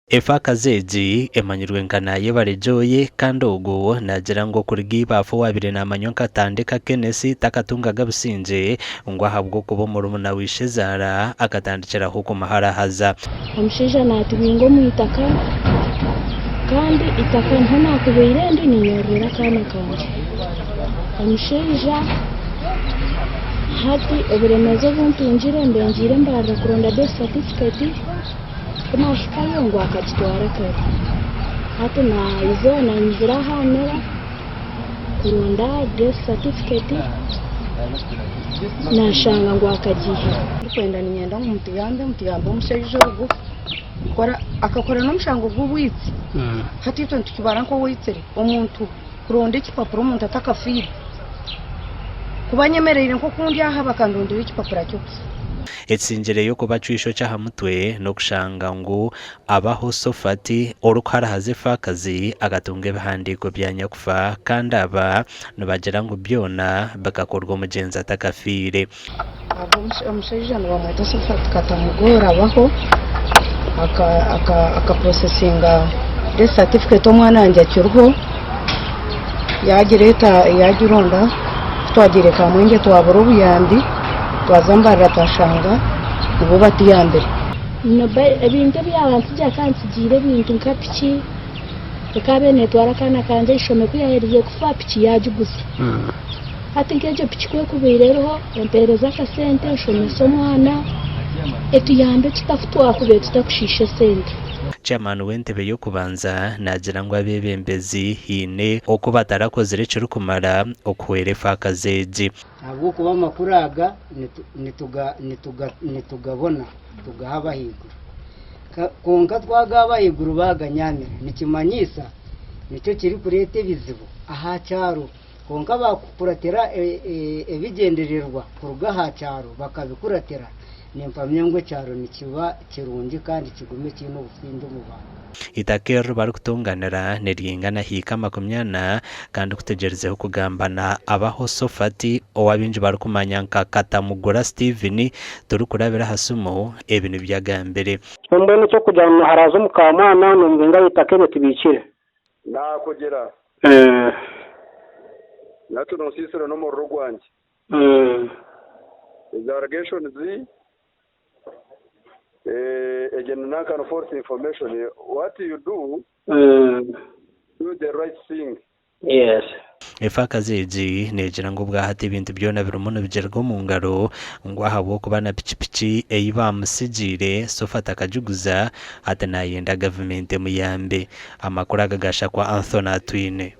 Efaakazi egi emanyirwe nka Nayebare Joy kandi ogu naagira ngu okuruga iba afa owaabaire naamanywa nka Tandeka Kenneth takatungaga busingye ngu ahabw'okuba omurumuna wa ishezaara akatandikiraho kumuharahaza. Omushaija naatubinga omu itaka kandi eitaka niho naakubaire ndi ninyororera akaana kangye. Omushaija hati oburemeezi obu ntungire mbe ngiire Mbarara kuronda death certificate. Ku naahikayo ngu akagitwara kare. Hati naizooba nyizire aha Mera kuronda death certificate naashanga ngu akagiihaho. Ndikwenda niinyenda ngu mutuyambe, mutuyambe omushaija ogu kukora akakora n'omushango gw'obwitsi. Hati itwe nitukibara nk'owaitsire omuntu kuronda ekipapura omuntu atakafiire. Kuba nyemereire nk'oku ndi aha bakandondera ekipapura ky'okufa. Ekisingireyo kuba kwisho ky'aha mutwe n'okushanga ngu abaho Sofati orikuharahaza efaakazi akatunga ebihandiiko bya nyakufa kandi aba nibagira ngu byona bikakorwa omugyenzi atakafiire. Omushaija nibamweta Sofati Katamugora abaho akaprocessinga death certificate omwana wangye akiriho yagireeta yagironda kutwagiire Kamwengye twabura obuyambi twaza Mbarara twashanga nibo batuyambire. Ebintu ebi yaaba antsigiire akaba antsigiire ebintu nka piki ekaba neetwara akaana kangye ah'eishomero ku yaaherize kufa piki yaagiguza. Hati nk'egyo piki ku ekubaire eriho empeereza akasente nshomese omwana etuyambe twakubaire tutakushiisha esente. Chairman w'entebe y'okubanza naagira ngu abeebembezi haine oku batarakozire ekirikumara okuhwera efaakazi egi. Ahabw'okuba amakuru aga nitugabona tugaha abahaiguru. Kwonka twagaha abahaiguru baaganyamira nikimanyisa nikyo kirikureeta ebizibu aha kyaro. Kwonka baakukuratira ebigyendererwa kuruga aha kyaro bakabikuratira, nimpamya ngu ekyaro nikiba kirungi kandi kigume kiine obusingye omu bantu. Eitaka eri barikutonganira niryingana hiika 40 kandi kutegyerizeho kugamba na Abaho Sofati ou abaingi barikumanya nka Katamugura Steven turikurabira aha simu ebi nibyo agambire. Mbwenu eky'okugira ngu haraza omukaamwana nomubinga aha itaka ebyo tibihikire. Naakugira nati nonsiisire n'omuriro gwangye. Ezi allegations egyo ni nankani false information. What you do, do the right thing. Yes. Efaakazi egi neegira ngu obwahati ebintu byona birimu nibigyerwa omu ngaro ngu ahabw'okuba na pikipiki ei baamutsigiire Sofat akagiguza hati naayenda gavumenti emuyambe. Amakuru aga gashakwa Anthony Atwine.